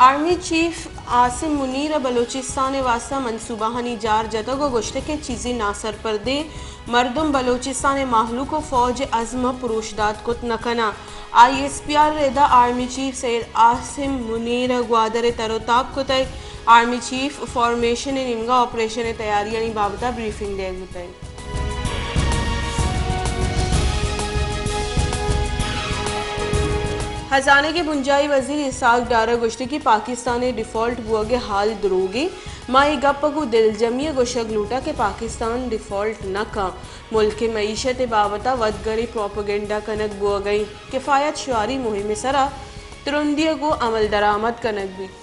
Army chief Asim منیر ءَ بلوچستان ءِ واستہ منصوبہانی جار جتگ ءُ گوشتگ کہ چیزے ناسرپدیں مردم بلوچستان ءِ مہلوک ءُ فوج ءِ عزم ءَ پروش دات کت نہ کناں۔ آئی ایس پی آر ءِ ردا آرمی چیف سید عاصم منیر ءَ گوادر ءَ تر ءُ تاب کتگ۔ آرمی چیف فارمیشن ءِ نیمگا آپریشن ءِ تیاریانی بابت ءَ بریفنگ دیگ بوتگ۔ ہزانگ ءِ بنجاہی وزیر اسحاق ڈار ءَ گوشتگ کہ پاکستان ءِ ڈیفالٹ بوگ ءِ حال دروگے، ما اے گپ ءَ گوں دلجمی ءَ گوشگ لوٹاں کہ پاکستان ڈیفالٹ نہ کنت، ملک ءِ معیشت ءِ بابت ءَ ودگریں پروپیگنڈا کنگ بوگ ءَ انت، کفایت شعاری مہم ءِ سرا ترندی ءَ گوں عمل درآمد کنگ بیت۔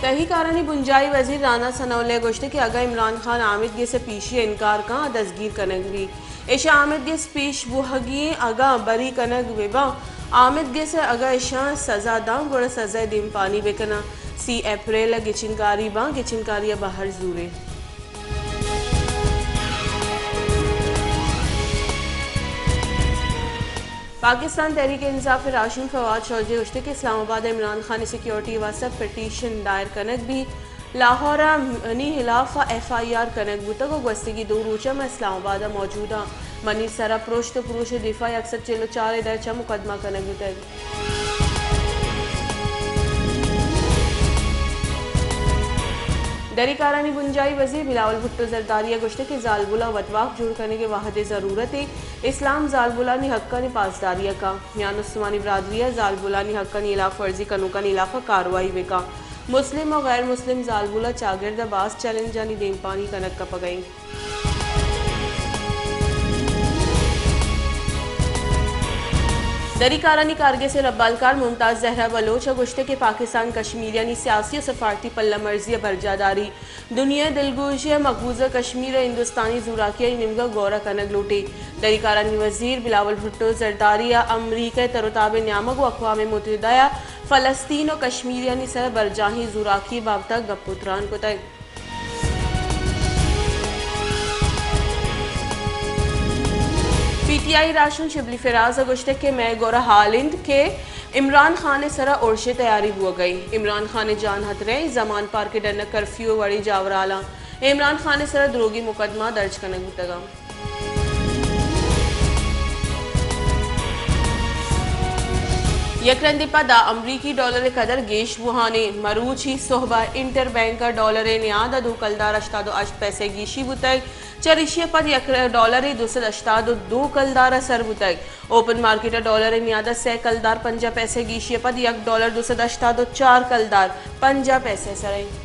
تہی کارانی بنجاہی وزیر رانا ثناء اللہ ءَ گوشتگ کہ اگاں عمران خان آمید گس ءِ پیشی ءَ انکار کنت، آ دزگیر کنگ بیت۔ ایشی ءَ آمید گس پیش بوہگی انت، اگاں بری کنگ بہ باں، آمید گس ءَ اگاں ایشاں سزا داں، گڑا سزا ءِ دیمپانی بہ کناں۔ سی اپریل ءَ گچینکاری باں، گچینکاری ءَ بہر زوریں۔ پاکستان تحریک انصاف ءِ راہشون فواد چوہدری ءَ گوشتگ کہ اسلام آباد ءَ عمران خان ءِ سیکورٹی ءِ واستہ پٹیشن دائر کنگ بیت۔ لاہور ءَ منی ہلاف ءَ ایف آئی آر کنگ بوتگ ءُ گوستگیں دو روچ ءَ من اسلام آباد ءَ موجود آں۔ منی سر ءَ پرشت ءُ پروش ءِ دفاع یک سد چل ءُ چار ءِ درچ ءَ مقدمہ کنگ بوتگ۔ دری کارانی بنجاہی وزیر بلاول بھٹو زرداری ءَ گوشتگ کہ زالبولاں وتواک جوڑ کنگ ءِ وہد ءِ ضرورت انت، اسلام زالبولانی حقانی پاسداری ءَ کنت، میان استمانی برادری ءَ زالبولانی حقانی ہلاف ورزی کنوکانی ہلاف ءَ کاروائی بہ کنت، مسلم ءُ غیر مسلم زالبولاں چاگرد ءَ باز چیلنجانی دیمپانی کنگ کپگ ءَ انت۔ دری کارانی کارگس ءِ ربالکار ممتاز زہرا بلوچ ءَ گوشتگ کہ پاکستان کشمیریانی سیاسی ءُ سفارتی پلہ مرزی ءَ برجاہ داری، دنیا ءِ دلگوشی ءَ مقبوضہ کشمیر ءَ ہندوستانی زوراکیانی نیمگ ءَ گورا کنگ لوٹیت۔ دری کارانی وزیر بلاول بھٹو زرداری ءَ امریکہ ءِ تر ءُ تاب ءِ نیام ءَ گوں اقوام متحدہ ءَ فلسطین ءُ کشمیریانی سر ءَ برجاہیں زوراکی ءِ بابت ءَ گپ ءُ تران کتگ۔ پی ٹی آئی راہشون شبلی فراز ءَ گوشتگ کہ مئے گورا ہال انت کہ عمران خان ءِ سرا ارش ءِ تیاری بوگ ءَ انت۔ عمران خان ءِ جان ہترہ انت، زمان پارک ءِ ڈن ءَ کرفیو ءِ وڑیں جاورالاں عمران خان ءِ سرا دروگی مقدمہ درج کنگ بوتگ انت۔ یک رندے پدا امریکی ڈالر ءِ قدر گیش بوہان انت۔ مروچی سہب ءَ انٹر بینک ءَ ڈالر ءِ نیاد ءَ دو کلدار ہشتاد ءُ ہشت پیسہ گیشی بوتگ، چریشی ءَ پد یک ڈالرے دو سد ہشتاد ءُ دو کلدار ءَ سر بوتگ۔ اوپن مارکیٹ ءَ ڈالر ءِ نیاد ءَ سئے کلدار پنجاہ پیسہ گیشی ءَ پد یک ڈالر دو سد ہشتاد ءُ چار کلدار پنجاہ پیسہ ءَ سر انت۔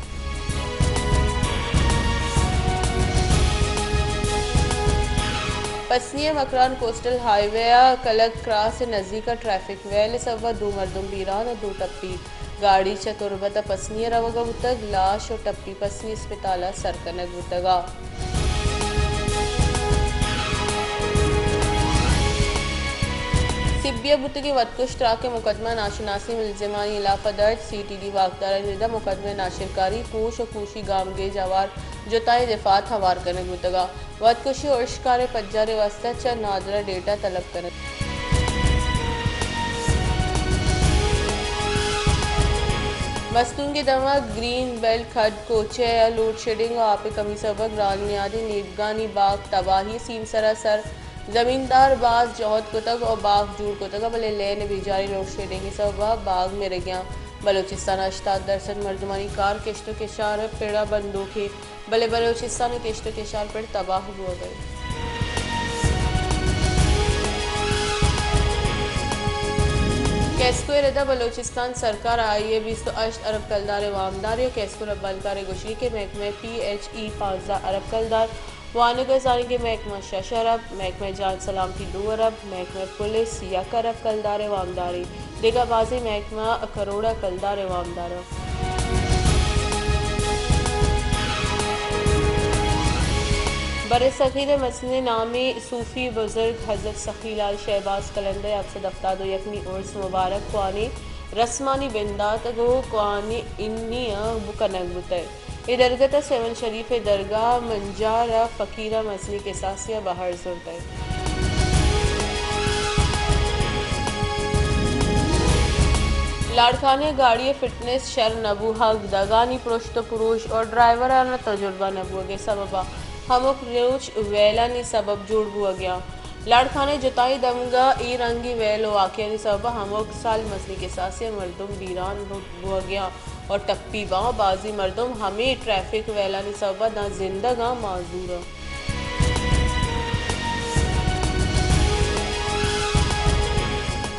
پسنی ءِ مکران کوسٹل ہائی وے ءَ کلگ کراس ءِ نزیک ءَ ٹریفک ویل ءِ سبب ءَ دو مردم بیران ءُ دو ٹپی گاڑی چہ تربت ءَ پسنی ءَ روگ ءَ بوتگ، لاش ءُ ٹپی پسنی اسپتال ءَ سر کنگ بوتگ ءَ۔ سبی ءَ بوتگیں وتکش تراک ءِ مقدمہ، ناشناسیں ملزمانی ہلاپ ءَ درج، سی ٹی ڈی واکدارانی رد ءَ مقدمہ ءِ ناشرکاری، کوش ءُ کوشی گامگیج ہوار جتائیں دفعات ہوار کنگ بوتگ ءَ۔ وتکشی ءُ ارشکار ءِ پجار ءِ واستہ چہ نادرا ڈیٹا طلب کنگ۔ مستونگ ءِ دمگ گرین بیلٹ کھڈ کوچہ ءَ لوڈ شیڈنگ ءُ آپ ءِ کمی سبب ءَ گران نیادیں نیبگانی باگ تباہی ءِ سیمسر ءَ سر، زمیندار باز جہد کتگ ءُ باگ جوڑ کتگ ءَ، بلے لین ءِ بیجاریں لوڈ شیڈنگ ءِ سبب ءَ باگ مرگیاں۔ بلوچستان ءَ ہشتاد درسد مردمانی کار کشت ءُ کشار ءِ پڑ ءَ بندوکیں، بلے بلوچستان ءِ کشت ءُ کشار پڑ تباہ بوگ ءَ انت۔ کیسکو ءِ رد ءَ بلوچستان سرکار ءَ آئی ءِ بیست ءُ ہشت ارب کلدار ءِ وامداری ءُ کیسکو ءِ ربالکار ءِ گوشگ کہ محکمہ پی ایچ ای پانزدہ ارب کلدار، وانگ ءُ زانگ ءِ محکمہ شش ارب، محکمہ جان سلامتی دو ارب، محکمہ پولیس یک ارب کلدار ءِ وامدار انت، دگہ بازیں محکمہ کروڑ ءَ کلدار ءِ وامدار انت۔ برصغیر ءِ مزنیں نامیں صوفی بزرگ حضرت سخی لال شہباز قلندر ءِ ہپت سد ہفتاد ءُ یکمی عرس مبارک کوہنیں رسمانی بندات ءَ گوں کوہنیں انی ءَ کنگ بوتگ۔ اے درگت ءَ سیون شریف ءِ درگاہ منجار ءَ فقیراں مزنیں کساسے ءَ بہر زرتگ۔ لاڑکانہ ءَ گاڑی ءِ فٹنس شر نہ بوہگ، دگانی پرشت ءُ پروش ءُ ڈرائیوراں تجربہ نہ بوہگ ءِ سبب ءَ ہمک روچ ویلانی سبب جوڑ بوہگ ءَ اَں۔ لاڑکانہ ءِ جتائیں دمگ ءَ اے رنگیں ویل ءُ واقعہانی سبب ءَ ہمک سال مزنیں کساسے ءَ مردم بیران بوہگ ءَ اَں ءُ ٹپی باں ءُ بازیں مردم ہمے ٹریفک ویلانی سبب ءَ داں زندگ ءَ معذور اَں۔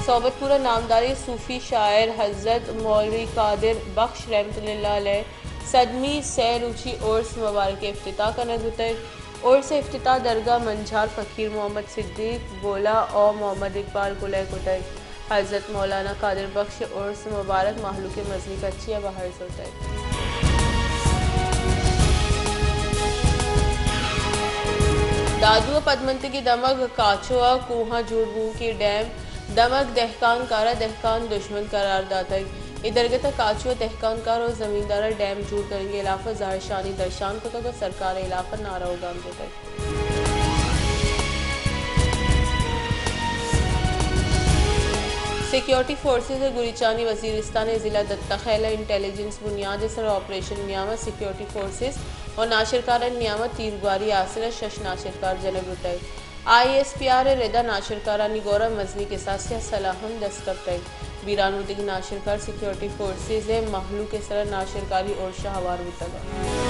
صحبت پور ءِ نامداریں صوفی شاعر حضرت مولوی قادر بخش رحمت اللہ علیہ ءِ صدمی سئے روچی عرس مبارک ءِ افتتاح کنگ بوتگ۔ عرس ءِ افتتاح درگاہ منجھار فقیر محمد صدیق بولا ءُ محمد اقبال گل ءَ کتگ۔ حضرت مولانا قادر بخش ءِ عرس مبارک مہلوک ءِ مزنیں کچے ءَ بہر زرتگ۔ دادو ءِ پدمنتگیں دمگ کاچو ءَ کوہاں جوڑ بوؤکیں ڈیم، دمگ دہکان کار ءَ دہکان دژمن قرار داتگ۔ اے درگت ءَ کاچو ءِ دہکان کار ءُ زمینداراں ڈیم جوڑ کنگ ءِ ہلاپ ءَ زہرشانی درشان کتگ ءُ سرکار ءِ ہلاپ ءَ نعرہ ءُ گام جتگ۔ سیکیورٹی فورسز ءِ گریچانی وزیرستان ءِ ضلع دتہ خیل ءَ انٹیلیجنس بنیاد ءِ سر ءَ آپریشن نیام ءَ سیکیورٹی فورسز ءُ ناشرکارانی نیام ءَ تیرگواری ءِ آسر ءَ شش ناشرکار جنگ بوتگ۔ آئی ایس پی آر ءِ رد ءَ ناشرکارانی گور ءَ مزنیں کساسے ءَ سلاہ ہم دست کپتگ۔ بیران بوتگیں ناشرکار سیکیورٹی فورسز ءِ مہلوک ءِ سر ءَ ناشرکاری ارش ءَ ہوار بوتگ اَنت۔